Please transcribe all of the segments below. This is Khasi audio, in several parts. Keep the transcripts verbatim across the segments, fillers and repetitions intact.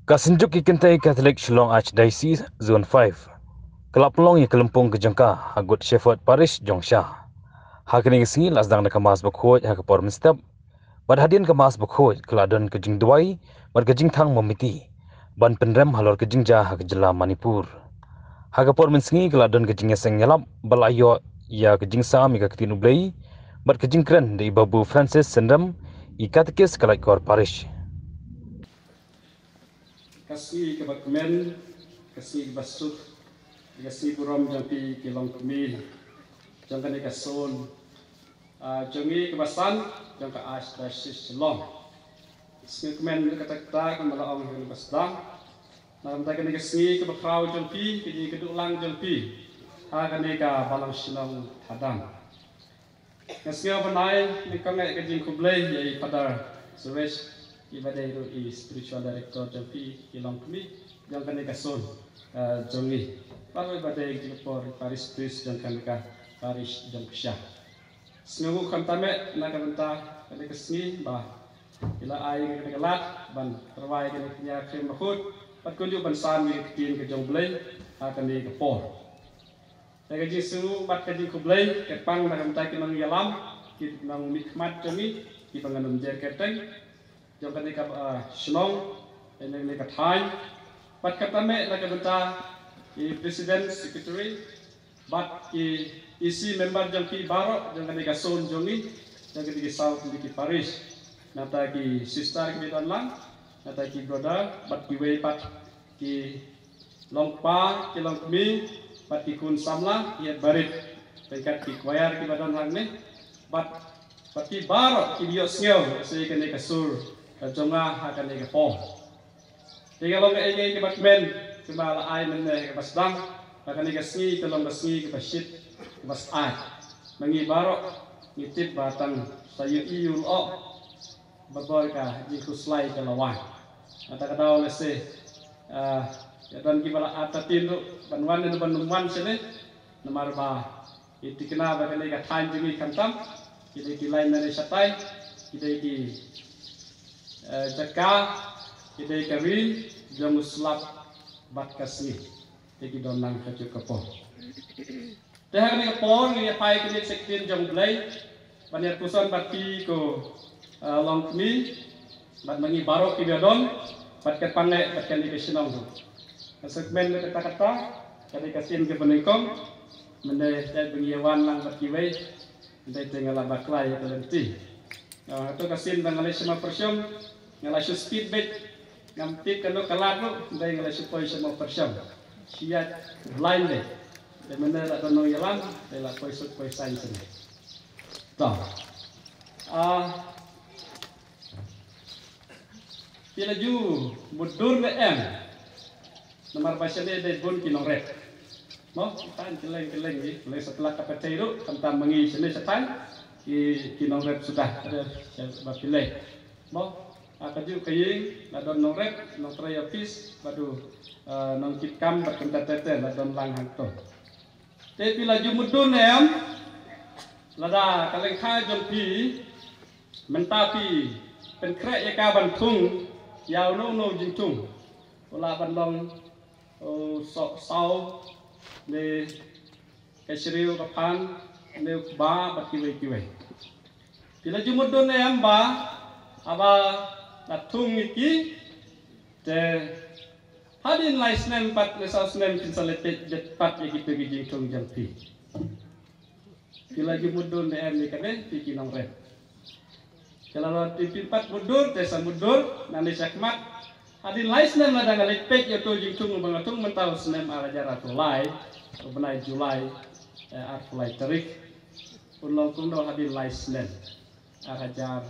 Ka Synjuk ki Kynthei Katholik Shillong Archdiocese Zone five ka la pynlong ïa ka lympung ka jong ka ha Good Shepherd Parish jong sha. Ha kane ka sngi la sdang da ka Mass bakhuid ha ka por mynstep, bad hadien ka Mass bakhuid ka la don ka jingduwai bad ka jingthang mombati ban pynrem halor ka jingjia ha ka jylla Manipur. Ha ka por mynsngi ka la don ka jingïaseng ïalap ba la ïoh ïa ka jingsam ïa ka ktien U Blei bad ka jingkren da i Babu Francis Syndrem, i Katekis ka Laitkor Parish. Ka sngi kaba kmen, ka sngi kaba suk, ka sngi burom jong phi ki longkmie jong kane ka zone, ah, jong ngi kaba san jong ka Archdiocese Shillong. Sngi kmen kata kata ka ma la ong ha kaba sdang. Na kata kane ka sngi kaba khraw jong phi, ka jingkduh lang jong phi ha kane ka balang shnong Thadang. Nga sngew ban ai nyngkong eh ka jingkhublei ïa i Father Suresh, i ba dei ruh i spiritual director jong phi ki longkmie jong kane ka zone, eh, jong ngi. Bad ruh i ba dei ka jingkupor parish priest jong kane ka parish jong Ksha. Sngewnguh khamtam eh na ka bynta kane ka sngi ba i la ai kane ka lad ban rwai kane ka nia krim bakhuid bad kumjuh ban sam ïa ka ktien ka jong U Blei ha kane ka por. Te ka jingsngewnguh bad ka jingkhublei ka pang na ka bynta ki nongïalam, ki nongmihkhmat jong ngi, kiba ngan ym jer kyrteng, jong kane ka, ah, shnong, kane ka thaiñ, bad khamtam eh na ka bynta ki president, secretary, bad ki E C member jong ki baroh jong kane ka zone jong ngi, jong kane ki saw tylli ki parish. Nangta ki sister kiba don lang, nangta ki brother, bad kiwei pat ki longkpa, ki longkmie, bad ki khun samla, ki heh barit ryngkat ki choir kiba don hangne, bad, bad ki baroh kiba ïohsngew ïa kane ka sur ka jong nga ha kane ka por. Te ka long kaei kaei kaba kmen kaba la ai mynne kaba sdang ba kane ka sngi ka long ka sngi kaba shit kaba syaid. Ma ngi baroh ngi tip ba tang sa ïohi ïa u lyoh ba bor ka jingkhuslai ka la wan. Kata ka daw lehse, ah, ïa don kiba la artatien ruh ban wan ne ban ym wan shane, namar ba ki thikna ba kane ka thaiñ jong ngi khamtam ki dei ki lain nane shatai, ki dei ki, eh, jaka, ki dei ka ri jong u slap bad ka sngi. Te ki don lang kajuh ka por. Te ha kane ka por ngi ïa phai kane ka ktien jong U Blei ban ïa puson bad phi ko, eh, longkmie bad ma ngi baroh kiba don bad ka pang eh bad kane ka shnong ruh. Ka segmen kata kata kane ka sien ka banyngkong mynne te ba ngi ïa wan lang bad kiwei. Ndai te nga la bakla ïa ka lynti. Ah, to ka sien ba nga la shu ma pyrshong, nga la shu speed bad ngam tip kano ka lad ruh, ndai nga la shu poi shu ma pyrshong. Shu ïa blind dei. Te mynne la don nongïalam, te la poi suk poi sain sini. To. Ah, Phi la ju mutdur ne em? Namar ba shane dei bun ki nongrep. Mo, tang kylleng kylleng ngi, kylleng satlak ka pyrthei ruh, khamtam ma ngi shane shatang ki, ki nongrep suda, ada ba phi leh. Mo, ha kajuh ka ïing la don nongrep, nongtrei office, bad u, eh, nongkit kam bad kumta ter ter la don lang hangto. Te phi la ju mutdur ne em? Lada ka lyngkha jong phi mynta phi pynkhreh ïa ka ban thung ïa uno uno u jingthung, u lah ban long u soh saw, ne ka shriew ka phan, ne u kba bad kiwei kiwei. Phi la ju mutdur ne em ba haba la thung ïa ki te hadien lai snem pat ne saw snem phin sa leit peit beit pat ïa kito ki jingthung jong phi? Phi la ju mutdur ne em ïa kane phi ki nongrep? Te lada phi, phi pat mutdur te sa mutdur nangne shakhmat. Hadien lai snem lada nga leit peit ïa uto u jingthung uba nga thung mynta u snem ar hajar arphew lai, u bnai July, eh, arphew lai tarik. Un long kumno hadien lai snem? Ar hajar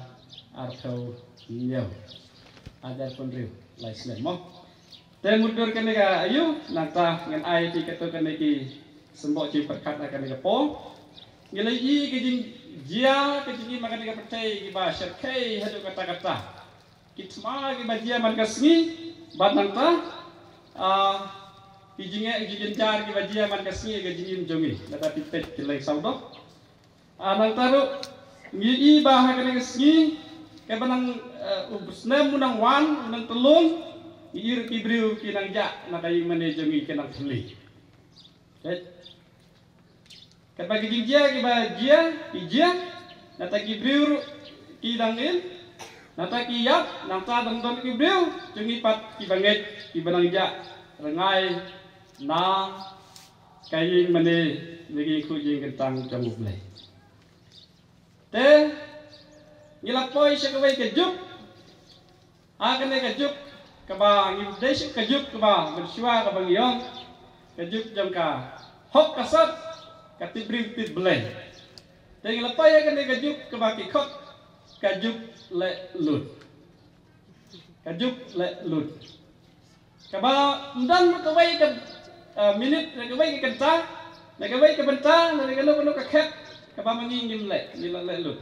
arphew hynñiew. Ar hajar arphew hynriew, lai snem mo. Te mutdur kane ka aïu, nangta ngan ai ïa phi kato kane ki symboh jingpyrkhat ha kane ka por. Ngi la ïohi ka jingjia, ka jingim ha kane ka pyrthei kiba shyrkhei haduh katta katta. Ki thma kiba jia man ka sngi, bad nangta, ah, ki jingeh, ki jingjynjar kiba jia man ka sngi, ka jingim jong ngi. Lada phi peit ki leng sawdong. Ah, nangta ruh ngi ïohi ba ha kane ka sngi kaba nang, eh, u snem u nang wan, u nang tyllun, Ki ïoh ki briew ki nang jah na ka ïing mane jong ngi ki nang thylli. Katba ki jingjia kiba jia ki jia, nangta ki briew ruh ki dang im, nangta ki ïap, nangta dang don ki briew jong ngi pat kiba ngeit kiba nang jah rngai na ka ïing mane, na ka ïing khuid ïing kyntang jong U Blei. Te ngi la poi sha kawei ka juk. Ha kane ka juk kaba ngi dei sha ka juk kaba mynshuwa kaba ngi ong ka juk jong ka hok ka sat, ka tip briew tip Blei. Te ngi la poi ha kane ka juk kaba ki khot ka juk leh lut. Ka juk leh lut. Kaba ym don kawei ka, ah, minit, kawei ka kynta, na kawei ka bynta, na kano kano ka khet kaba ma ngi ngim leh, ngi la leh lut.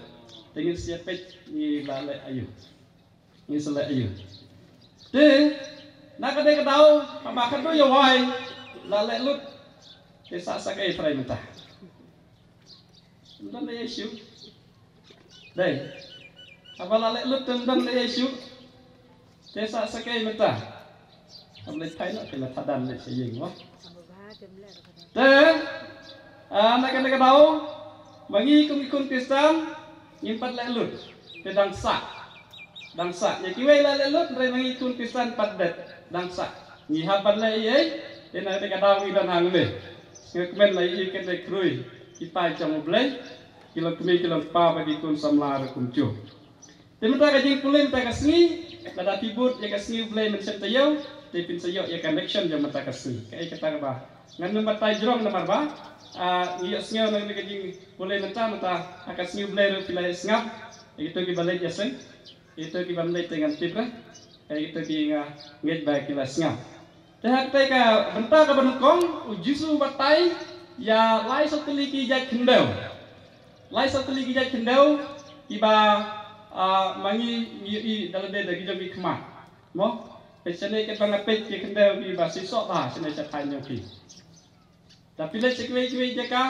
Te ngin sa ïa peit ngi la leh aïu. Ngi sa leh aïu. Te na kane ka daw kaba khadduh ïa wai la leh lut. Te sa sa kaei trai mynta. Ym don leh ïa shuh. Dei. Haba la leh lut te ym don leh ïa shuh. Te sa sa kaei mynta. Kam leh phai noh te la thadan leh sha ïing mo. Te, ah, na kane ka daw ma ngi kum ki khun Khristan ngim pat leh lut. Te dang sah. Dang sah. Ïa kiwei la leh lut, hynrei ma ngi khun Khristan pat dei dang sah. Ngi hap ban leh ei ei, te na kane ka daw ngi don hangne. Nga kmen la ïa kane khrui ki paid jong U Blei, ki long kmie ki long kpa bad ki khun samla ruh kumjuh. Te mynta ka jingpule mynta ka sngi, lada phi bud ïa ka sngi U Blei mynshem taïew, te phin sa ïoh ïa ka connection jong mynta ka sngi. Kaei kata kaba ngan nym batai jrong namar ba, ah, ngi ïohsngew na kane ka jingpule mynta, mynta ha ka sngi U Blei ruh phi la ïa sngap ïa kito kiba leit ïaseng. Ito ki ban leit te ngan tip re. Ito ki nga ngeit ba ki la sngap. Te ha kata ka bynta kaba nyngkong, U Jisu u batai ïa lai saw tylli ki jait khyndew. Lai saw tylli ki jait khyndew kiba, ah, ma ngi ngi ïohi da lade da ki jong ki khmat. Mo? Peit shane katba nga peit ki khyndew kiba shisha bha shane sha thaiñ jong phi. Da phi leit sha kiwei kiwei jaka,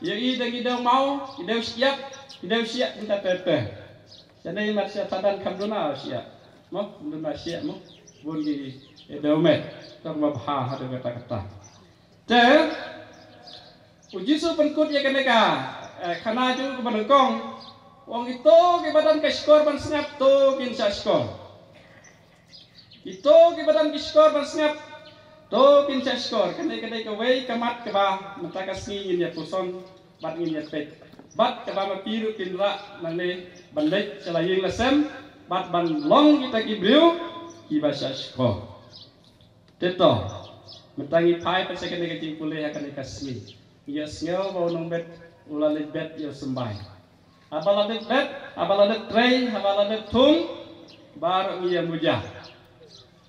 ïohi da ki dew maw, ki dew shyiap, ki dew shyiap mynta ter ter. Shane mat sha thadan kham duna shyiap. Mo, kham duna shyiap mo. Bun ki dew met. Tang ba bha haduh katta katta. Te U Jisu pynkut ïa kane ka, eh, khana jong u kaba nyngkong. U ong kito kiba don ka shkor ban sngap to kin shah shkor. Kito kiba don ki shkor ban sngap to kin shah shkor. Kane ka dei kawei ka mat kaba mynta ka sngi ngin ïa puson bad ngin ïa peit. Bad kaba ma phi ruh phin rah nangne ban leit sha la ïing la sem bad ban long kita ki briew kiba shah shkor. Te to, mynta ngi phai pat sha kane ka jingpule ha kane ka sngi. Ngi ïohsngew ba u nongbet u la leit bet ïa u symbai. Haba la dep bet, haba la dep trei, haba la dep thung, baroh ngi ïa muja.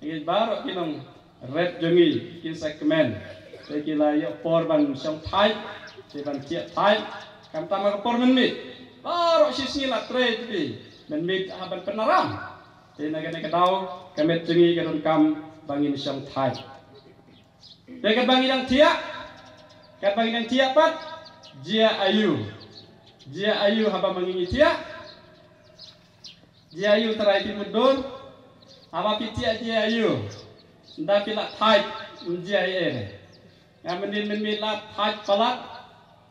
Ngi baroh ki nongrep jong ngi kin sa kmen. Te ki la ïoh por ban shong thait, te ban thiah thait. Khamtam ha ka por mynmiet. Baroh shi sngi la trei te mynmiet ha ban pynaram. Te na kane ka daw ka met jong ngi ka donkam ba ngin shong thait. Te katba ngi dang thiah, katba ngi dang thiah pat, jia aiu? Jia aiu haba ma ngi ngi thiah? Jia aiu trai phi mutdur? Haba phi thiah jia aiu? Ynda phi la thait, ym jia ei ei re. Nga mynnin mynmiet la thait palat,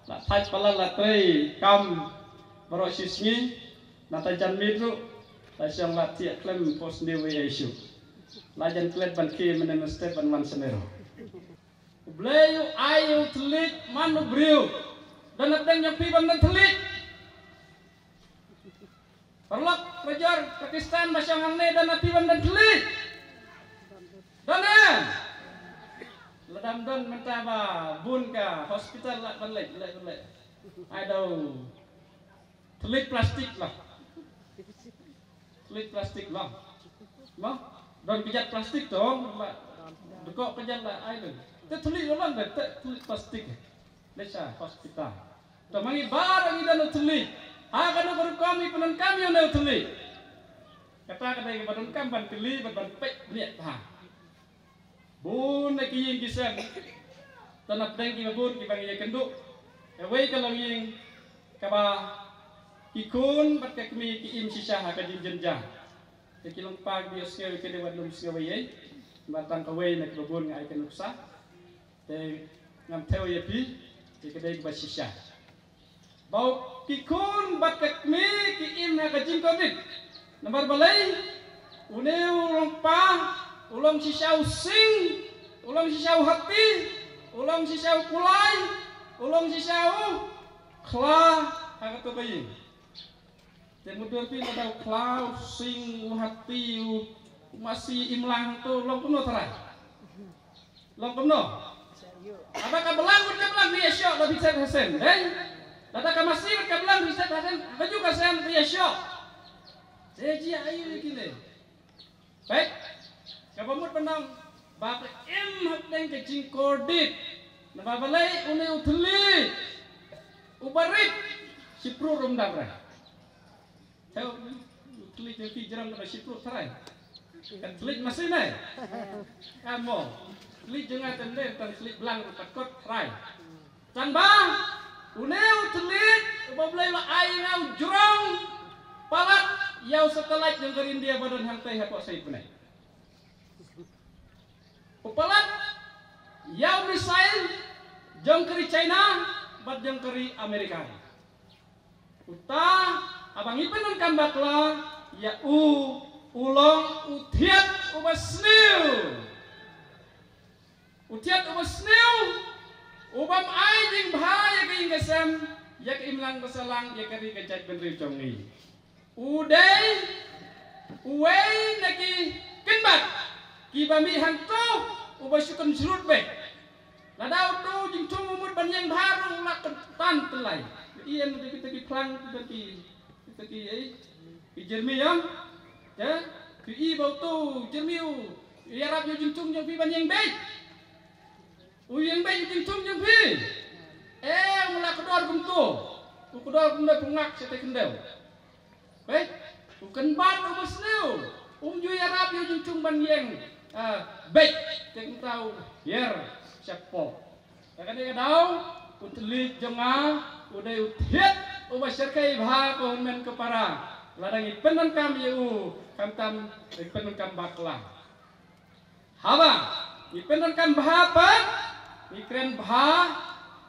la thait palat la trei kam baroh shi sngi, nangta janmiet ruh la shong la thiah khlem pos new ei ei shuh. La jan klet ban khie mynne mynstep ban wan shane ruh. U Blei u ai u thylliej man u briew. Don hapdeng jong phi ban don thylliej? Paralok, parajor, ka Khristan ba shong hangne, don hapdeng ban don thylliej? Don em? Lada ym don mynta ba bun ka hospital lah ban leit, leit, leit. Ai daw thylliej plastik lah. Thylliej plastik lah. Mo? Don kjat plastik to, lah. Dkok kjat lah ai leh. Te thylliej lah, te thylliej plastik. Leit sha hospital. To ma ngi baroh ngi don u thylliej. Ha kano ka rukom ngi pyndonkam ïa une u thylliej. Kata ka dei kaba donkam ban kylli bad ban peit bniah bha. Bun na ki ïing ki sem. Don hapdeng kiba bun kiba ngi ïakynduh. Kawei ka longïing kaba ki khun bad ka kmie ki im shisha ha ka jingjynjar. Te ki long kpa kiba ïohsngew ïa ka dei wat lum sngew ei ei. Ba tang kawei na kiba bun nga ai ka nuksa. Te ngam thew ïa phi, te ka dei kaba shisha. Ba u ki khun bad ka kmie ki im ha ka jingkordit. Namar balei, une u long pa, u long shisha u sing, u long shisha u hati, u long shisha u kulai, u long shisha u khla, ha kato ka ïing. Te mutdur phi lada u khla, u sing, u hati, u, u masi, imlang to, long kumno tharai? Long kumno? Lada ka blang bad ka blang phi ïa shoh, da phi set ha sem, dei? Lada ka masi bad ka blang phi set ha sem, ha kajuh ka sem phi ïa shoh. Te jia aïu ïa kine? Peit, kaba mut ban ong, ba ka im hapdeng ka jingkordit. Naba balei une u thylliej uba rit, shipruh ruh um dap re. Te u thylliej jong phi jrong kaba shipruh tharai. Ka thylliej masi ne? Ka mo. Thylliej jong nga te ne, tang thylliej blang ruh pat kot tharai. Tang ba une u thylliej uba Blei u la ai ïa nga u jrong palat ïa u satellite jong ka ri India ba don hangtei hapoh side bneng. U palat ïa u missile jong ka ri China bad jong ka ri Amerika. Uta, haba ngi pyndonkam bakla ïa u, u long u thied uba sniew. U thied uba sniew, u bym ai jingbha ïa ka ïing ka sem, ïa ka imlang ka sahlang, ïa ka ri ka jaitbynriew jong ngi. U dei uwei na ki kynbat kiba mih hangto, uba shu kynshrut beit. Lada uto u jingthung u mut ban ïeng bha ruh u la kyntan tyllai. Ïa, ïa, kita ki phlang, kita ki, kita ki, eh, ki jermi ïa. Te, phi i ba uto u jermi u ïarap ïa u jingthung jong phi ban ïeng beit. U ïeng beit u jingthung jong phi. Eh, u la kdor kumto. U kdor kumto, pungak shatei khyndew. Peit, u kynbat uba sniew um ju ïarap ïa u jingthung ban ïeng, ah, beit, te kumta u hiar shapoh. Te kane ka daw, u thylliej jong nga u dei u thied uba shyrkhei bha, ko hynmen ko para. Lada ngi pyndonkam ïa u, khamtam ngi pyndonkam bakla. Haba ngi pyndonkam bha pat, ngi kren bha,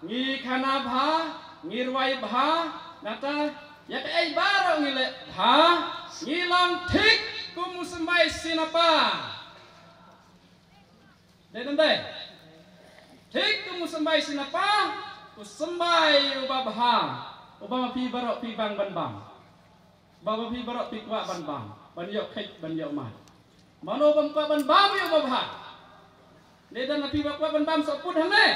ngi khana bha, ngi rwai bha, nangta ïa kaei baroh ngi leh bha, ngi long thik kum u symbai Sinapa. Dei ne ym dei? Thik kum u symbai Sinapa, u symbai uba bha, uba ma phi baroh phi bang ban bam. Ba, ba phi baroh phi kwah ban bam, ban ïoh kheit, ban ïoh mad. Mano bym kwah ban bam ïa uba bha? Ne don na phi ba kwah ban bam sohput hangne?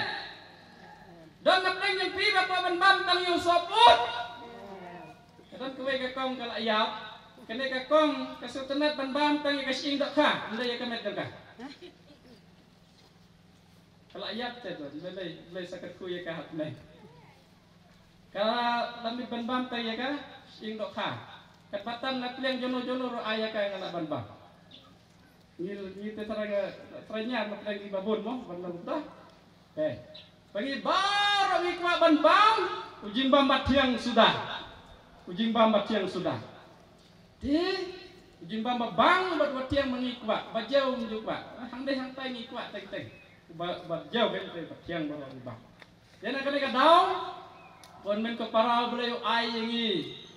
Don na pdeng jong phi ba kwah ban bam tang ïa u sohput? Ka don kawei ka kong ka la ïap. Kane ka kong ka sngewtynnat ban bam tang ïa ka shyieng dohkha, ym dei ïa ka met jong ka. Ka la ïap te don, Blei, Blei sa kyrkhu ïa ka hapdeng. Ka la mih ban bam tang ïa ka shyieng dohkha. Katba tam na pliang jono jono ruh ai ïa ka, nga lah ban bam. Ngi, ngi te trai nga, trai ñiar na pliang ngi ba bun mo, ban lam ta. Eh. Ba ngi baroh ngi kwah ban bam, u jingbam ba thiang suda. U jingbam ba thiang suda. Te, u jingbam ba bang bad ba thiang ba ngi kwah, ba jew ngi kwah. Hangdei hangtai ngi kwah teng teng. Ba, ba jew, ba thiang baroh ngi bam. Te na kane ka daw, ko hynmen ko para, U Blei u ai ïa ngi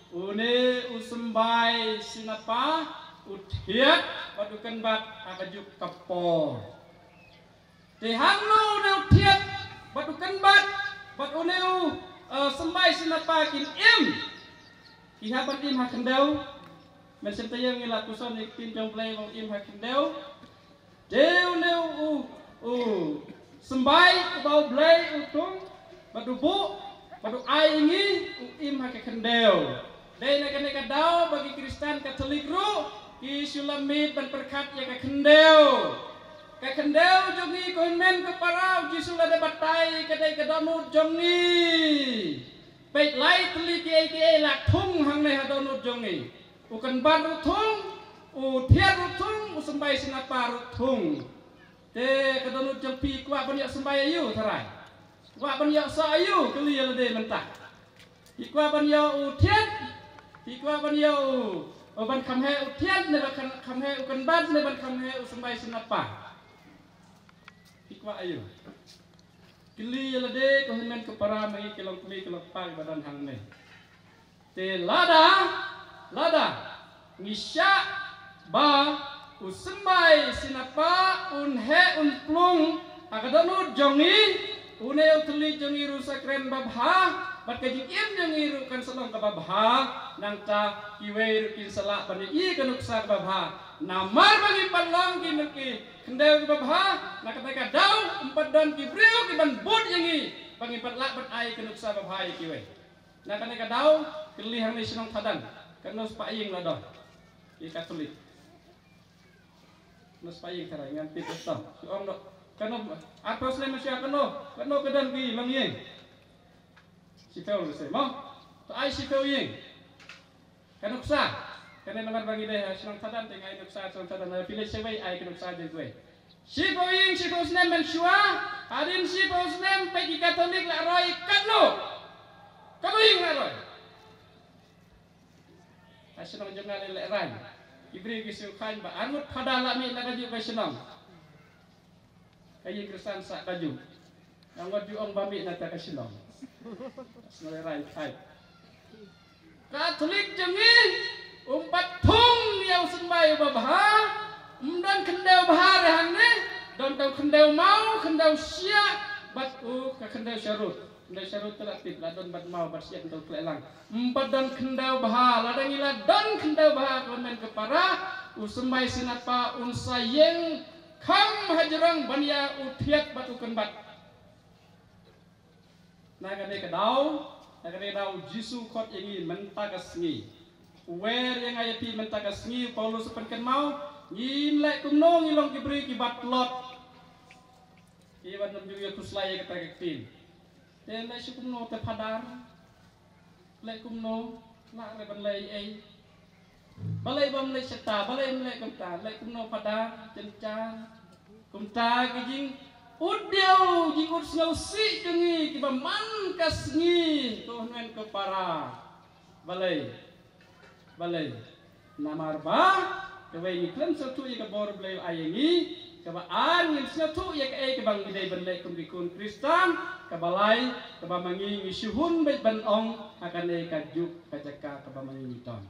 une u symbai Sinapa, u thied bad u kynbat ha kajuh ka por. Te hangno une u thied bad u kynbat bad une u, eh, symbai Sinapa kin im? Ki hap ban im ha khyndew. Mynshem taïew ngi la puson ïa ka ktien jong U Blei ba u im ha khyndew. Te une u, u symbai uba U Blei u thung bad u buh bad u ai ïa ngi, u im ha ka khyndew. Dei na kane ka daw ba ki Khristan Katholik ruh ki shu lymit ban pyrkhat ïa ka khyndew. Ka khyndew jong ngi, ko hynmen ko para, U Jisu la dep batai ka dei ka dohnud jong ngi. Peit, lai tylli kiei kiei la thung hangne ha dohnud jong ngi. U kynbat ruh thung, u thied ruh thung, u symbai Sinapa ruh thung. Te ka dohnud jong phi, kwah ban ïoh symbai aïu tharai? Kwah ban ïoh soh aïu, kylli ïa lade mynta. Phi kwah ban ïoh u thied, phi kwah ban ïoh u, u ban kham heh u thied, ne ban kham, kham heh u kynbat, ne ban kham heh u symbai Sinapa? Phi kwah aiu? Kylli ïa lade ko hynmen ko para, ma ngi ki long kmie ki long kpa kiba don hangne. Te lada, lada ngi shah ba u symbai Sinapa un heh un plung ha ka dohnud jong ngi, une u thylliej jong ngi ruh sa kren babha, bad ka jingim jong ngi ruh kan sa long kaba bha, nangta kiwei ruh kin sa lah ban ïohi ka nuksa kaba bha. Namar ba ngi pat long ki, ki khyndew kiba bha, na kata ka daw ym pat don ki briew ki ban bud ïa ngi ba ngin pat lah ban ai ka nuksa babha ïa kiwei. Na kane ka daw, kylli hangne shnong Thadan, katno spah ïing la don ki Katholik? Katno spah ïing, tharai ngan tip ïa to. Shu ong noh. Katno, arphew snem mynshuwa katno, katno ka don ki longïing? Shiphew, lehse mo? To ai shiphew ïing. Ka nuksa. Kane namar ba ngi dei ha shnong Thadan te ngi ai nuksa shnong Thadan, ha village survey ai ka nuksa jong kiwei. Shiphew ïing, shiphew snem mynshuwa. Hadien shiphew snem peit ki Katholik la roi katno? Katno ïing la roi? Ha shnong jong nga leh, Lehraiñ, ki briew ki shu kheiñ ba arngut phadar la mih na kajuh ka shnong. Ka ïing Khristan sah kajuh. Nga ngat ju ong ba mih na kata ka shnong. Shnong Lehraiñ, kheiñ. Katholik jong ngi ym pat thung ïa u symbai uba bha. Ym don khyndew bha re hangne. Don tang khyndew maw, khyndew shiah, bad u ka khyndew sharud. Khyndew sharud te la tip, la don bad maw bad shiah, khyndew khleh lang. Ym pat don khyndew bha. Lada ngi la don khyndew bha ko hynmen ko para, u symbai Sinapa un sa ïeng kham hajrong ban ïa u thied bad u kynbat. Na kane ka daw, na kane ka daw u Jisu u khot ïa ngi mynta ka sngi. U wer ïa nga ïa phi mynta ka sngi, u Paulus u pynkynmaw, ngin leh kumno, ngi long ki briew kiba tlot. Ki ban ym ju ïa khuslai ïa kata ka ktien. Te leh shu kumno te phadar? Leh kumno? Lah re ban leh ei ei. Balei bym leh shata, balei ym leh kumta, leh kumno phadar, jynjar. Kumta ki jingud diaw, jingud sngewsih jong ngi kiba man ka sngi, ko hynmen ko para. Balei? Balei? Namar ba kawei, ngi khlem sngewthuh ïa ka bor Blei u ai ïa ngi, kaba ar, ngim sngewthuh ïa kaei kaba ngi dei ban leh kum ki khun Khristan, kaba lai, kaba ma ngi ngi shu hun beit ban ong ha kane ka juk ka jaka kaba ma ngi ngi don.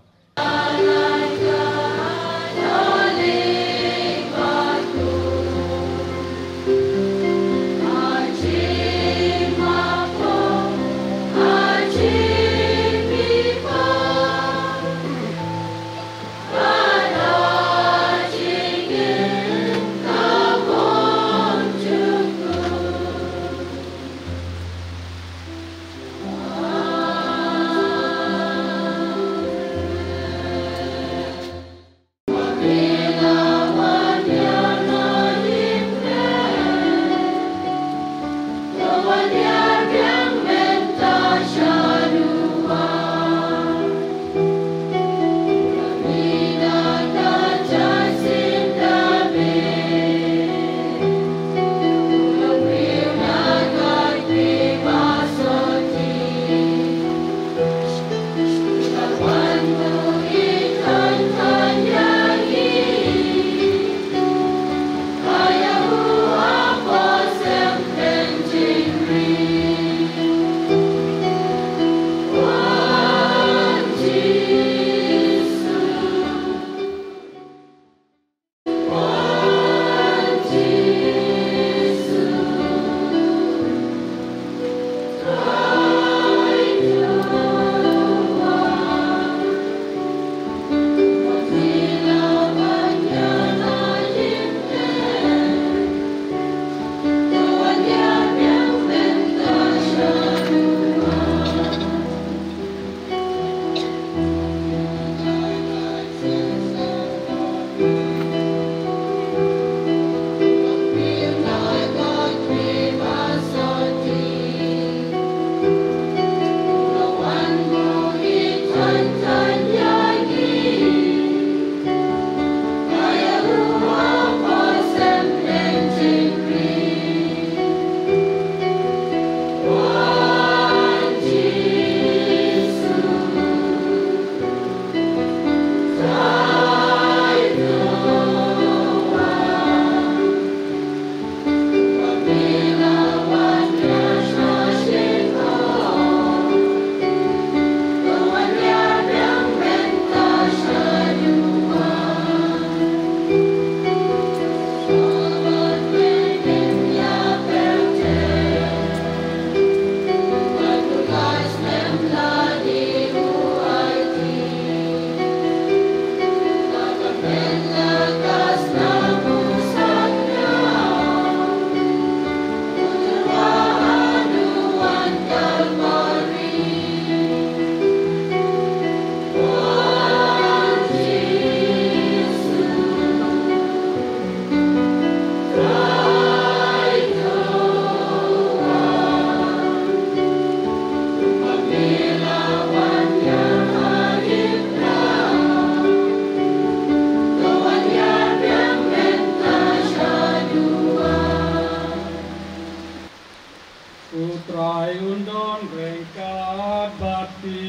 Trai un don ryngkat bad phi.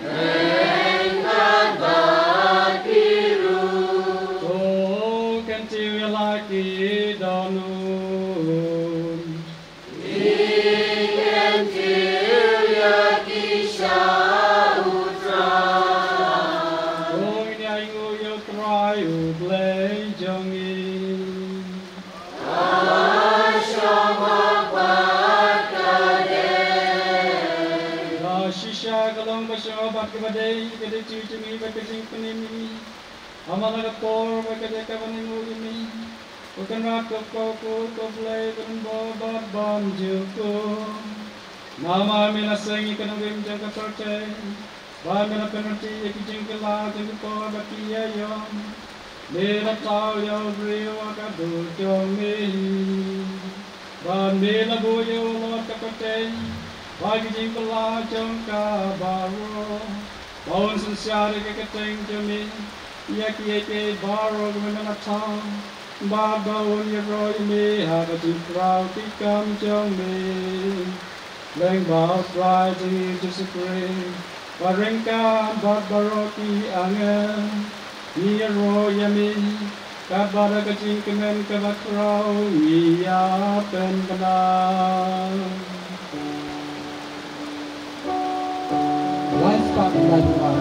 Ryngkat bad phi ruh. To kyntiew ïa la ki dohnud. Ngi kyntiew ïa ki sha U Trai. To ngin ïainguh ïa U Trai U Blei jong ngi. Shisha ka long ba shong bad kaba dei, ka duty jong ngi bad ka jingpynim ïa ngi. Ha man la ka por bad ka jaka ban ïainguh ïa me, ko Kynrad ko Kpa ko Blei ba donbor bad bymjukut. Namar me la seng ïa ka nongrim jong ka pyrthei, bad me la pynryntih ïa ki jingkylla jong ki por bad ki ïa ïong. Me la thaw ïa u briew ha ka dur jong me. Bad me la buh ïa u Lot ka kyrteng bad ki jingkylla jong ka baroh, ba un synshar ïa ka kyrteng jong me ïa kiei kiei baroh ba me la thaw, bad ba un ïaroh ïa me ha ka jingkhraw ki kam jong me. Lyngba U Trai jong ngi Jisu Khrist, ba ryngkat bad baroh ki angel, ngi ïaroh ïa me, katba da ka jingkmen kaba khraw ngi ïapynbna. Lai spah lai phew ar.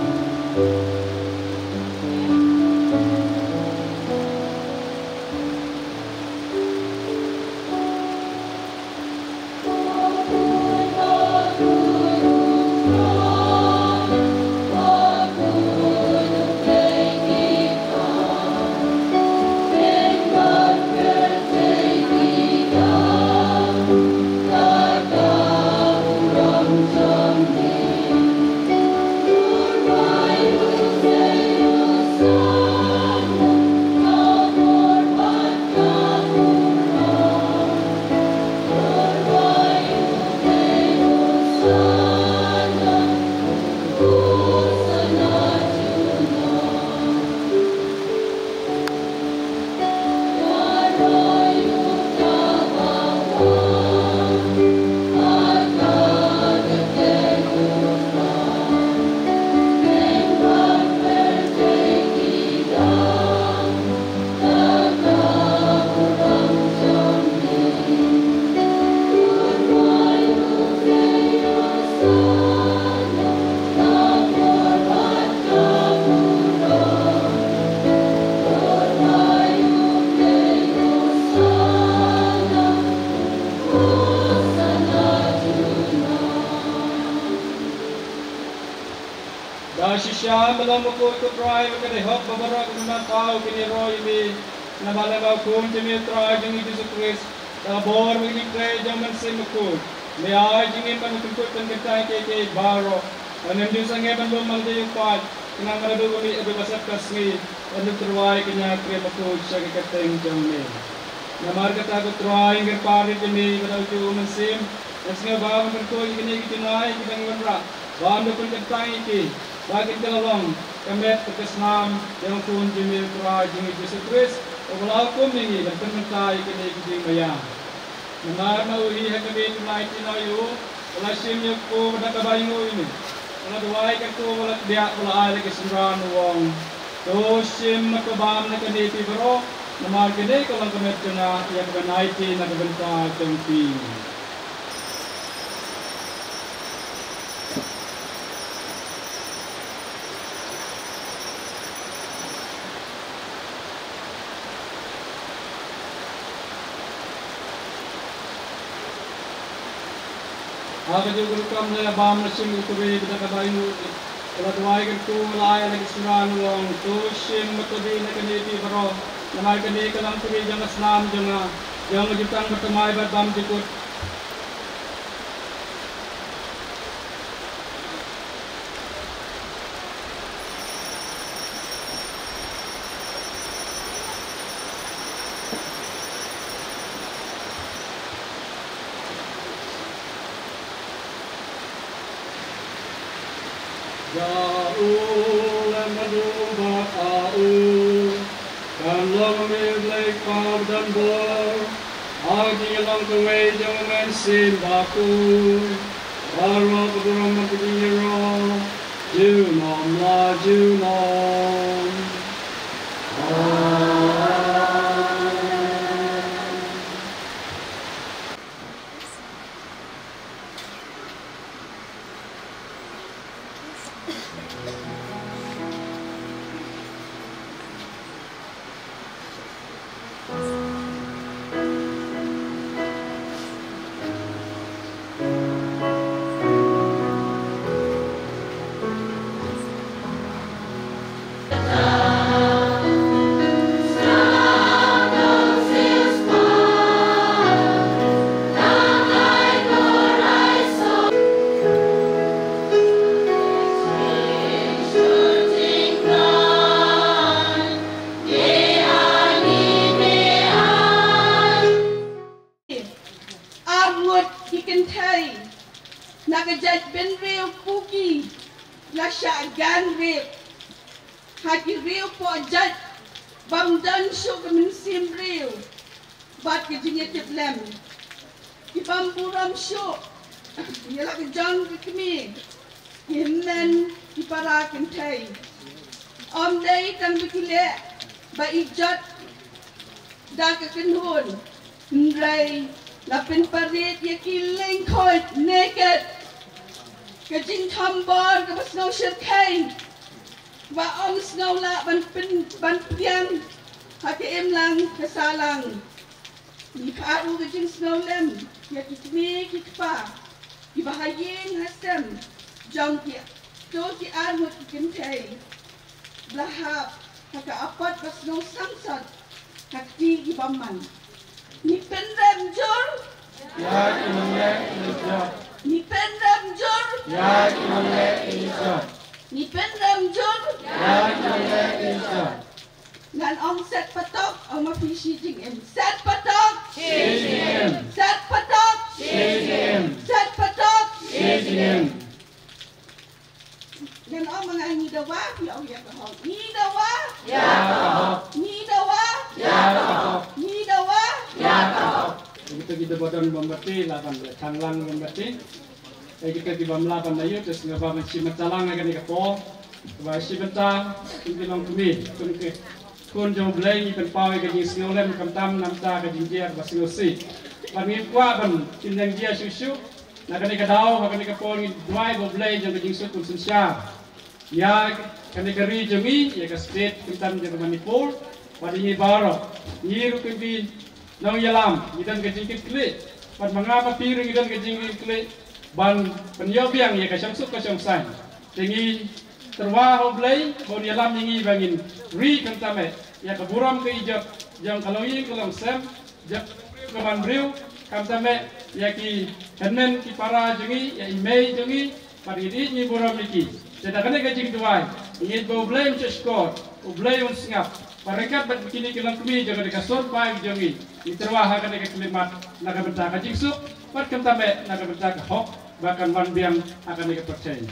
Da shisha me long bakhuid ko Trai, bad ka dei hok ba baroh kiba me la thaw kin ïaroh ïa me. Namar lem bad U Khun jong me U Trai jong ngi Jisu Khrist, da ka bor bad ka jingtrei jong U Mynsiem Bakhuid, me ai jingim ban pynkhuid pynkyntang ïa kiei kiei baroh. Bad ym ju sangeh ban lum ha lade u paid, khnang ba naduh kane haduh ba sep ka sngi, yn ïoh tyrwa ïa ka ñiah krem bakhuid sha ka kyrteng jong me. Namar kata ko Trai, ngi kyrpad ïa me ba da ujuh U Mynsiem, yn sngewbha ban pynkhuid ïa kine ki jingai kiba ngi wanrah, ban da pynkyntang ïa ki ba kin kylla long ka met bad ka snam jong U Khun jong me U Trai jong ngi Jisu Khrist, uba la hukum ïa ngi ban pynmynta ïa kine ki jingmaïa. Namar ma u hi ha ka miet u la aiti noh ïa u, u la shim ïa u kpu bad da kaba ainguh ïa me, u la duwai ïa ka kpu, u la kdiah, u la ai la ki synran, u ong: To shim bad to bam na kane phi baroh, namar kane ka long ka met jong nga ïa kaba ngan aiti na ka bynta jong phi. Ha kajuh ka rukom la ïa bam, la shim ïa u kri bad da kaba ainguh, u la duwai ïa ka kpu, u la ai la ki synran, u ong: To shim bad to die na kane phi baroh, namar kane ka long kri jong ka snam jong nga, jong ka jutang bathymmai bad bymjukut. Ïa u lem bad u bad ha u, kan long me U Blei Kpa ba donbor, Ha ka jingïalong kawei jong U Mynsiem Bakhuid, baroh ka burom bad ka jingïaroh junom la junom. Amen. Arngut ki kynthei na ka jaitbynriew Kuki la shah gan rep ha ki riew poh jait bym don shuh ka mynsiem briew bad ka jingïatiplem. Ki bym burom shuh ïa la ka jong ka kmie, ki hynmen, ki para kynthei. Ym dei tang ba ki leh ba i jot da ka kynhun, hynrei la pynparit ïa ki lyngkhuid, naked. Ka jingthombor kaba sngew shyrkhei, ba ym sngew lah ban pyn, ban pdiang ha ka imlang ka sahlang. Ngi phah ruh ka jingsngewlem ïa ki kmie ki kpa kiba ha ïing ha sem jong kito ki arngut ki kynthei ba la hap ha ka apot ba sngew sangsot ha kti ki bymman. Ngi pynrem jur ïa ki nongleh ki jot. Ngi pynrem jur ïa ki nongleh ki jot. Ngi pynrem jur ïa ki nongleh ki jot. Ngan ong set patok, ong ma phi shi jingim. Set patok, shi jingim. Set patok, shi jingim. Set patok, shi jingim. Ngan ong ma nga, ngi dawa, phi ong ïa ka hok. Ngi dawa, ïa ka hok. Ngi dawa, ïa ka hok. Ngi dawa, ïa ka hok. Kita kita badan bym bati, laban le thang lang bym bati. Ïa kita ki bym lah ban ïa, te sngewbha ban shim bynta lang ïa kane ka por. Kaba shi bynta kin ki longkmie, kin ki khun jong U Blei, ngi pynpaw ïa ka jingsngewlem khamtam namar ka jingjia kaba sngewsih. Bad ngi kwah ban kin nang jia shuh shuh. Na kane ka daw, ha kane ka por ngi duwai ba U Blei jong ka jingsuk un synshar ïa kane ka ri jong ngi, ïa ka state khamtam jong ka Manipur. Bad ïa ngi baroh, ngi ruh kin ki nongïalam, ngi don ka jingkitkhlieh. Bad ma nga ma phi ruh ngi don ka jingkitkhlieh ban pynïoh biang ïa ka shongsuk ka shongsaiñ. Te ngi tyrwa ha U Blei ba un ïalam ïa ngi ba ngin ri khamtam eh ïa ka burom ka ijot jong ka longïing ka longsem, jong ka briew ka manbriew, khamtam eh ïa ki hynmen ki para jong ngi, ïa i mei jong ngi, bad ngi dei ngi burom ïa ki. Te da kane ka jingduwai ngi ngeit ba U Blei un shahshkor, U Blei un sngap. Bad ryngkat bad kine ki longkmie jong kane ka zone five jong ngi, ngi tyrwa ha kane ka khyllipmat na ka bynta ka jingsuk, bad khamtam eh na ka bynta ka hok ba kan wan biang ha kane ka pyrthei.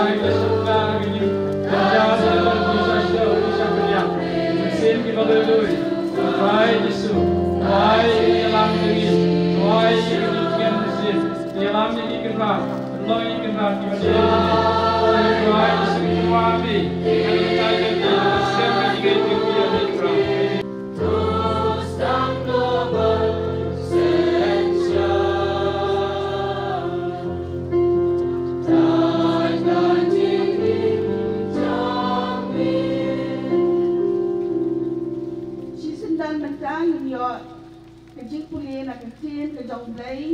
Ai, ki sumar ki ïing, ki jar ki lar ki sha sha ki sha pynïap, ki mynsiem kiba lui lui. Trai Jisu, ai ïalam ïa ngi, ai ïa ngi ki mynsiem, ïalam ïa ki kynrad, pynlong ïa ki kynrad kiba sha. Trai Jisu, ki wan ïa ki, ai ïa ki, ai ïa ki, ai ïa ki, ai ïa ki. Shisien don mynta ngin ïoh ka jingpule na ka ktien ka jong U Blei,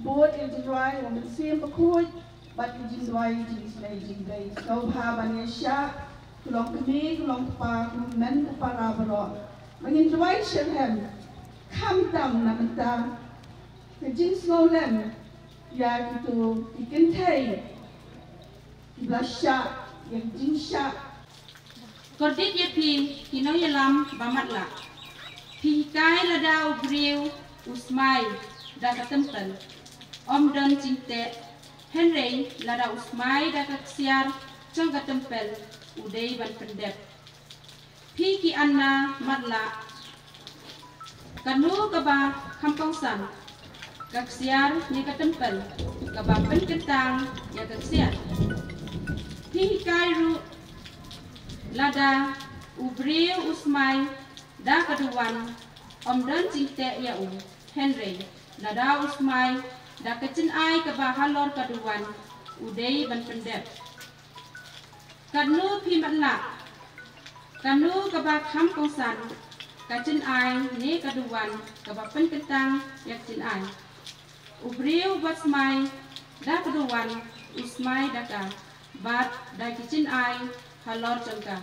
bad ïa ka jingrwai u Mynsiem Bakhuid, bad ka jingduwai jingisynei jingblei. Sngewbha ban ïa shah, ka long kmie, ka long kpa, ka long hynmen ka para baroh. Ba ngin duwai shitrhem, khamtam na bynta ka jingsngewlem ïa kito ki kynthei kiba la shah ïa ka jingshah. Kordit ïa phi ki nongïalam ba matlah. Phi hikai lada u briew u smai da ka tempel, ym don jingteh, hynrei lada u smai da ka ksiar jong ka tempel, u dei ban pyndep. Phi ki anna matlah, kano kaba kham kongsan, ka ksiar ne ka tempel kaba pynkyntang ïa ka ksiar? Phi hikai ruh lada u briew u smai da ka duwan, ym don jingteh ïa u, hynrei lada u smai da ka jingai kaba halor ka duwan, u dei ban pyndep. Katno phi matlah, kano kaba kham kongsan, ka jingai ne ka duwan kaba pynkyntang ïa ka jingai? U briew uba smai da ka duwan, u smai da ka, bad da ki jingai halor jong ka.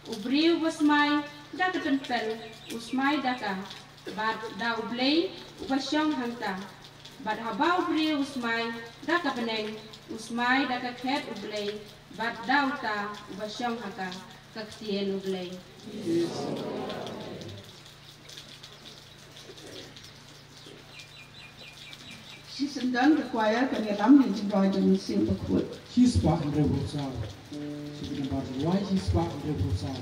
U briew uba smai da ka tempel, u smai da ka, bad da U Blei uba shong hangta. Bad haba u briew u smai da ka bneng, u smai da ka khet U Blei, bad da uta uba shong ha ka. Ka ktien U Blei. Shisien don ka choir kan ïalam ïa ka jingrwai jong U Mynsiem Bakhuid. Shispah hynriewphew saw. Shi ki nambar jingrwai shispah hynriewphew saw.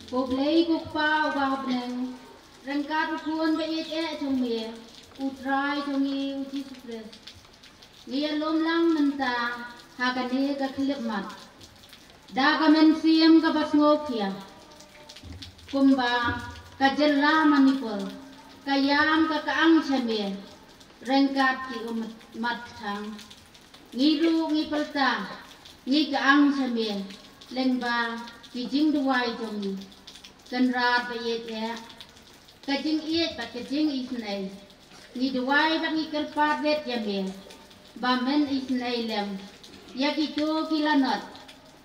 Ko Blei ko Kpa uba ha bneng, ryngkat u Khun ba ïeit eh jong U Trai jong ngi u Jisu Khrist. Ngi ïalum lang mynta ha kane ka khyllipmat da ka mynsiem kaba sngewkhia, kumba ka jylla Manipur ka ïam ka ka ang sha me ryngkat ki ummat thang. Ngi ruh ngi pyrta ngi ka ang sha me lyngba ki jingduwai jong ngi. Kynrad ba ïeit eh, ka jingïeit bad ka jingisynei, ngi duwai bad ngi kyrpad rit ïa me ba men isynei lem ïa kito ki lanot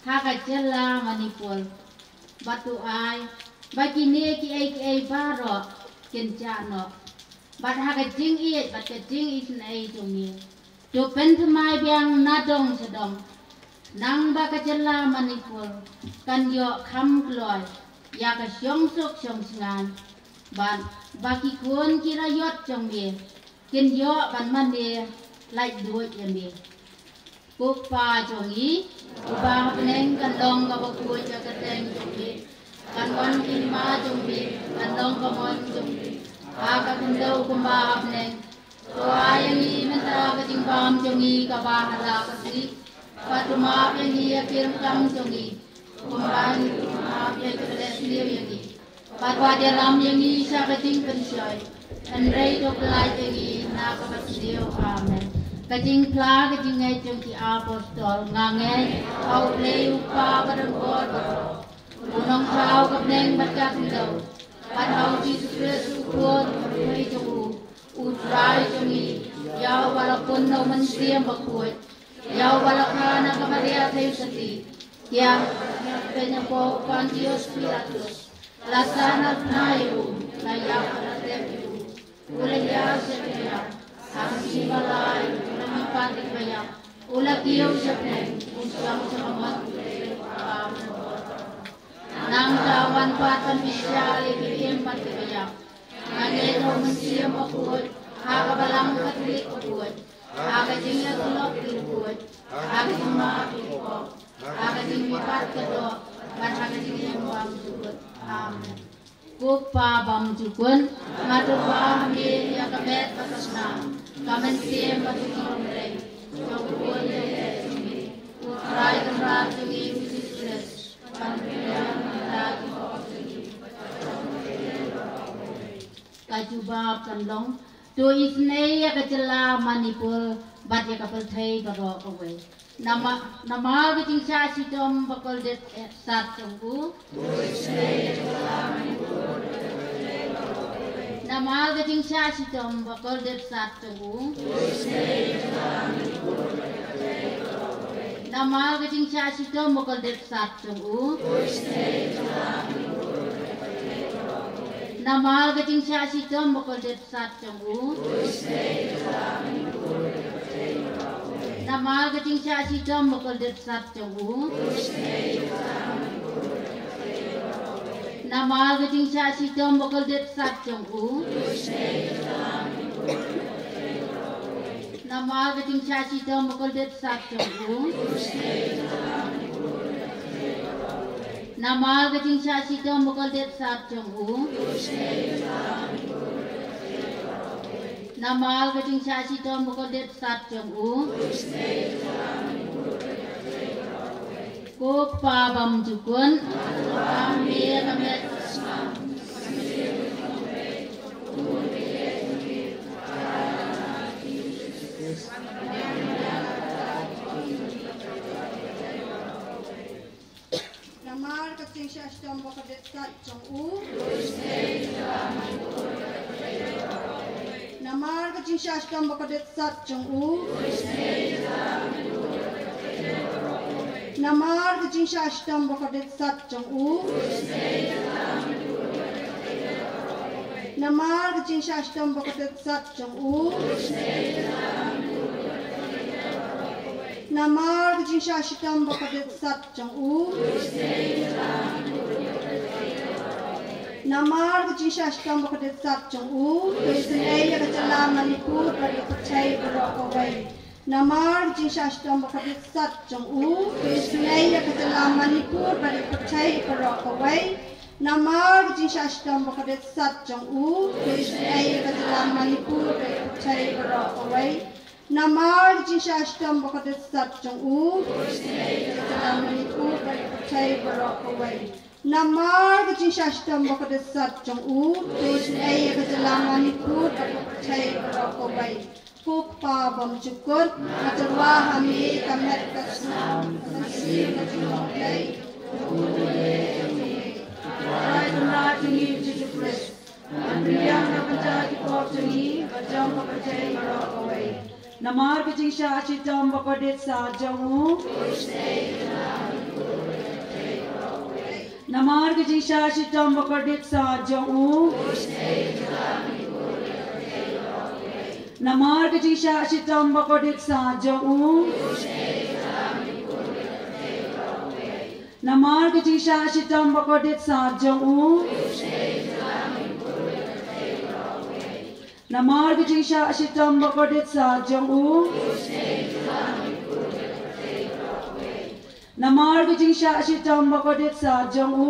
ha ka jylla Manipur, bad to ai ba kine kiei kiei baroh kin jah noh bad ha ka jingïeit bad ka jingisynei jong me. To pynthymmai biang na dong sha dong, nang ba ka jylla Manipur kan ïoh kham kloi ïa ka shongsuk shongshngaiñ, bad ba ki khun ki raiot jong me kin ïoh ban mane laitluid ïa me. Ko Kpa jong ngi uba ha bneng, kan long kaba khuid ïa ka kyrteng jong me, kan wan ka hima jong me, kan long ka mon jong me ha ka khyndew kumba ha bneng. To ai ïa ngi mynta ka jingbam jong ngi kaba ha la ka sngi, bad to map ïa ngi ïa ki ryngkang jong ngi, kumba ngi ruh ngi map ïa ki ba leh sniew ïa ngi, bad wat ïalam ïa ngi sha ka jingpynshoi, hynrei to pyllait ïa ngi na kaba sniew. Amen. Ka jingphla ka jingngeit jong ki apostol. Nga ngeit ha U Blei U Kpa badonbor baroh, U Nongthaw ka bneng bad ka khyndew, bad ha U Jisu Khrist U Khun uba kyrhai jong u, U Trai jong ngi, ïa uba la pun na U Mynsiem Bakhuid, ïa uba la kha na ka Maria theisotti, ïa uba la pynïap ha u Pontius Pilatus, la sah na bnai, u la ïap, la tep, u la ïaid sha ka ïap, ha ka sngi ba lai u la mihpat da kiba ïap, u la kiew sha bneng, u shong sha ka mon U Blei U Kpa. Nangta u wan pat ban bishar ïa kiba im bad kiba ïap. Nga ngeit ha U Mynsiem Bakhuid, ha ka Balang Katholik bakhuid, ha ka jingïasyllok bakhuid, ha ka jingmap bakhuid, ha ka jingmihpat ka doh, bad ha ka jingim bymjukut. Amen. Ko Kpa bymjukut, nga tyrwa ha me ïa ka met bad ka snam, ka mynsiem bad ka jinglong rei jong U Khun jong me, U Trai Kynrad jong ngi U Jisu Khrist, ban pynbiang na ki khop jong ngi. Ka jubab kan long, to isynei ïa ka jylla Manipur bad ïa ka pyrthei baroh kawei. Nama-, namar ka jingshah shitom bakordit, eh, sat jong u. Namar ka jingshah shitom bakordit sat jong u. Namar ka jingshah shitom bakordit sat jong u. Namar ka jingshah shitom bakordit sat jong u. Namar ka jingshah shitom bakordit sat jong u. Namar ka jingshah shitom bakordit sat jong u. Namar ka jingshah shitom bakordit sat jong u. Namar ka jingshah shitom bakordit sat jong u. Namar ka jingshah shitom bakordit sat jong u. Ko Kpa bymjukut. Namar ka jingshah shitom bakordit sat jong u. Namar ka jingshah shitom bakordit sat jong u. Namar ka jingshah shitom bakordit sat jong u. Namar ka jingshah shitom bakordit sat jong u. Namar ka jingshah shitom bakordit sat jong u. Namar ka jingshah shitom bakordit sat jong u. To isynei ïa ka jylla Manipur bad ïa ka pyrthei baroh kawei. Namar ka jingshah shitom bakordit sat jong u. To isynei ïa ka jylla Manipur bad ïa ka pyrthei baroh kawei. Namar ka jingshah shitom ba kordit sat jong u, to isynei ïa ka jylla Manipur bad ka pyrthei baroh kawei. Namar ka jingshah shitom ba kordit sat jong u, to isynei ïa ka jylla Manipur bad ka pyrthei baroh kawei. Namar ka jingshah shitom ba kordit sat jong u, to isynei ïa ka jylla Manipur bad ka pyrthei baroh kawei. Ko Kpa bymjukut, nga tyrwa ha me ka met ka snam, ka mynsiem ka jinglong dei. Trai Kynrad jong ngi Jisu Khrist, ban pynbiang na ka bynta ki pop jong ngi bad jong ka pyrthei baroh kawei. Namar ka jingshah shitom ba kordit sat jong u. Namar ka jingshah shitom ba kordit sat jong u. Namar ka jingshah shitom ba kordit sat jong u. Namar ka jingshah shitom ba kordit sat jong u. Namar ka jingshah shitom ba kordit sat jong u. Namar ka jingshah shitom ba kordit sat jong u.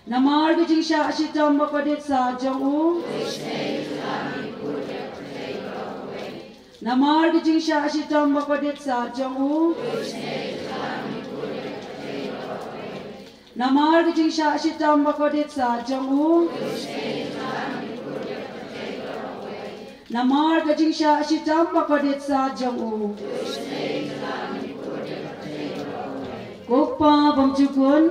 Namar ka jingshah shitom ba kordit sat jong u. Namar ka jingshah shitom ba kordit sat jong u. Namar ka jingshah shitom ba kordit sat jong u. Namar ka jingshah shitom ba kordit sat jong u. Ko Kpa bymjukut.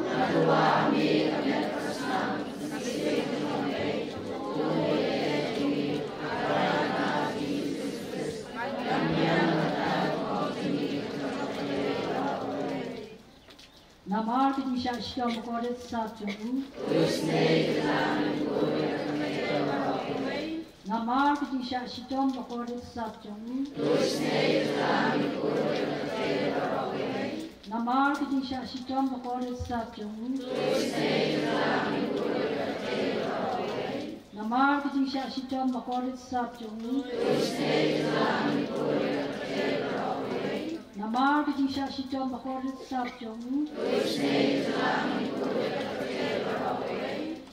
Namar ka jingshah shitom ba kordit sat jong u. Namar ka jingshah shitom ba kordit sat jong u. Namar ka jingshah shitom ba kordit sat jong u. Namar ka jingshah shitom ba kordit sat jong u. Namar ka jingshah shitom ba kordit sat jong u.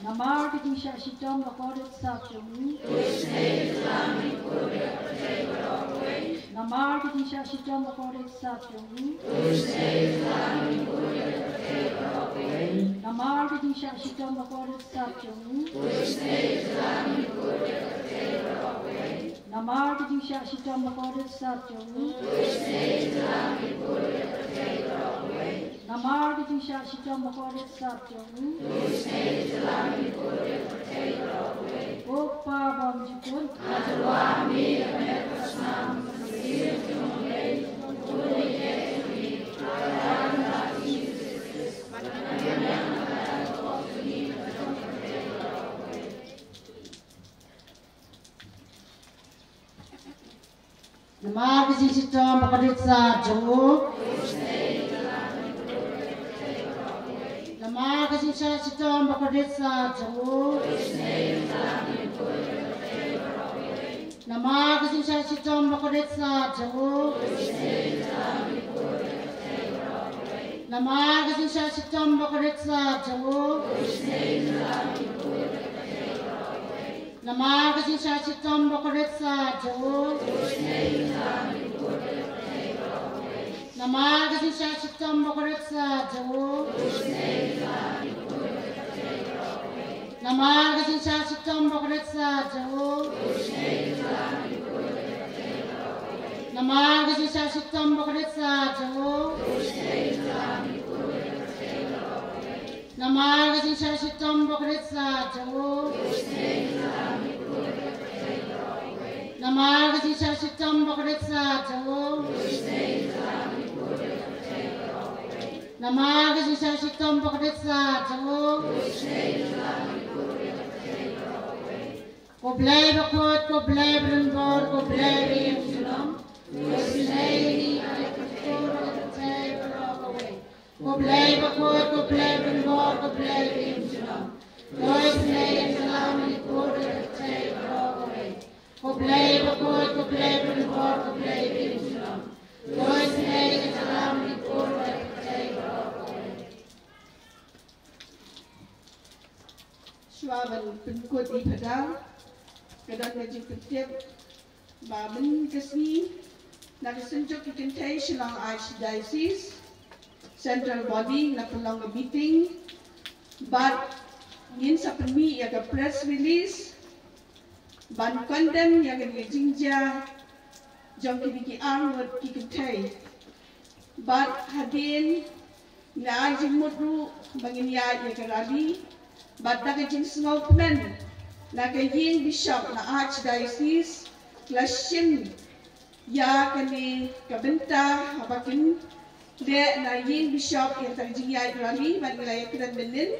Namar ka jingshah shitom ba kordit sat jong u. Namar ka jingshah shitom ba kordit sat jong u. Namar ka jingshah shitom ba kordit sat jong u. Namar ka jingshah shitom ba kordit sat jong u. Namar ka jingshah shitom ba kordit sat jong u. Ko Kpa bymjukut. Namar ka jingshitom ba kordit sat jong u. Namar ka jingshah shitom ba kordit sat jong u. Namar ka jingshah shitom ba kordit sat jong u. Namar ka jingshah shitom ba kordit sat jong u. Namar ka jingshah shitom ba kordit sat jong u. Namar ka jingshah shitom ba kordit sat jong u. Namar ka jingshah shitom ba kordit sat jong u. Namar ka jingshah shitom ba kordit sat jong u. Namar ka jingshah shitom ba kordit sat jong u. Namar ka jingshah shitom ba kordit sat jong u. Namar ka jingshah shitom ba kordit sat jong u. Ko Blei bakhuid, ko Blei badonbor, ko Blei ba im junom. To isynei ïa ngi ha ka jingim ka jingim baroh kawei. Ko Blei bakhuid, ko Blei badonbor, ko Blei ba im junom. To isynei ïa ka jylla Manipur bad ka pyrthei baroh kawei. Ko Blei bakhuid, ko Blei badonbor, ko Blei ba im junom. To isynei ïa ka jylla Manipur bad ka pyrthei baroh kawei. Ban pynkut i Phadar, ka don ka jingpyntip ba mynta ka sngi na ka Synjuk ki Kynthei Shillong Archdiocese, Central Body, na pynlong ka meeting bad ngin sa pynmih ïa ka press release ban condemn ïa ka jingjia jong kine ki arngut ki kynthei. Bad hadien nga ai jingmut ruh ba ngin ïaid ïa ka rally bad da ka jingsngewkmen na ka ïing bishop na Archdiocese la shim ïa kane ka bynta haba kin leh na ïing bishop ïa ka jingïaid rally bad ngi la ïakren mynnin.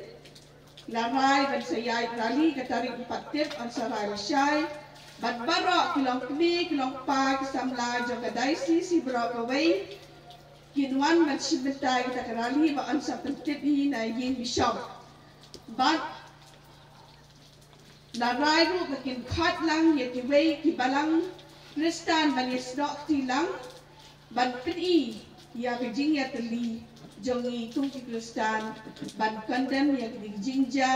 La rai ban sa ïaid rally ka tarik empat Tep, yn sa rai lashai. Bad baroh ki long kmie ki long kpa ki samla jong ka diocese hi baroh kawei kin wan ban shim bynta ïa ka rally ba yn sa pyntip hi na ïing bishop. Bad la rai ruh ba kin khot lang ïa kiwei ki balang Khristan ban ïasnoh kti lang ban pyni ïa ka jingïatylli jong ngi kum ki Khristan ban condemn ïa ka jingjia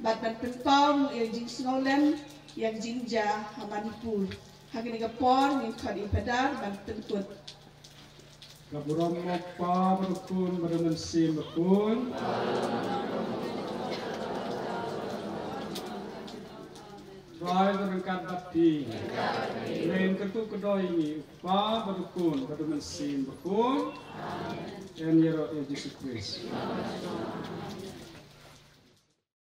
bad ban pynpaw ruh ïa ka jingsngewlem ïa ka jingjia ha Manipur. Ha kane ka por ngin khot ïa i Phadar ban pynkut. Ka burom u Kpa bad u Khun bad u Mynsiem Bakhuid. Trai ba ryngkat bad phi. Lem katu ka doh ïa ngi u Kpa bad u Khun bad u Mynsiem Bakhuid. Yn ïaroh ïa Jisu Khrist.